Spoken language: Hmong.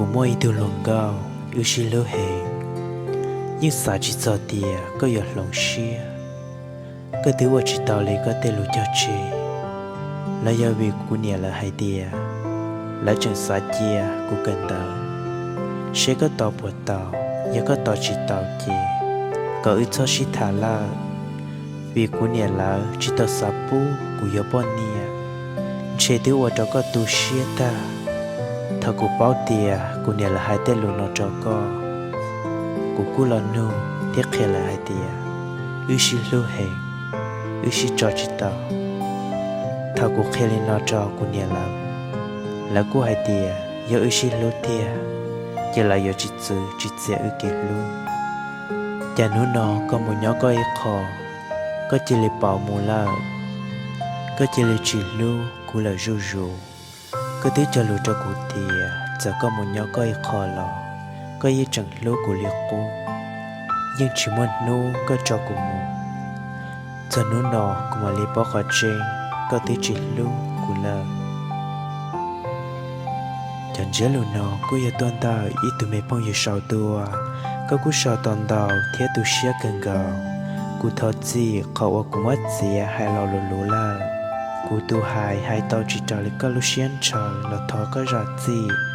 Kuv muaj ib tug hluas nkauj, wb sib hlub heev, yeej xav tsis txog tias koj yuav hloov siab. Koj twb ua tsis tau li koj tej lus cog tseg, los yog vim kuv niam lawv hais tias lawv tseem xav cia kuv kawm ntawv, seb koj tos puas tau. Yog koj tos tsis tau ces kom wb txhob sib tham lawm, vim kuv niam lawv tsis tau xav pub kuv yuav poj niam, ntshe twb ua rau koj tu siab tag. Thaum kuv paub tias kuv niam lawv hais tej lus no rau koj, kuv kuj los nug thiab qhia lawv hais tias wb sib hlub heev, wb sib tso tsis tau. Thaum kuv qhia li no rau kuv niam lawv, lawv kuj hais tias yog wb sib hlub tiag, ces lawv yuav tsis txwv tsis txiav wb kev hlub. Cas hnub no koj mus nyob koj ib qho, koj cia li pauv mus lawm, koj cia li tsis hlub kuv lawm zuj zus. Koj twb cog lus rau kuv tias txawm koj mus nyob koj ib qho los koj yeej tseem hlub kuv li qub, yeej tsis muaj hnub koj tso kuv mus. Txog hnub no kuv mam li paub qhov tseeb, koj twb tsis hlub kuv lawm. Cov ntsiab lus no kuj yog tuaj ntawm ib tug me phooj ywg sau tuaj, koj kuj sau tau ntau thiab tu siab kawg nkaus. Kuv thov txim qhov uas kuv muab txiav hais los luv luv lawm. Kuv tus hais hais tau tsis raws li koj lub siab ntshaw los thov koj zam txim.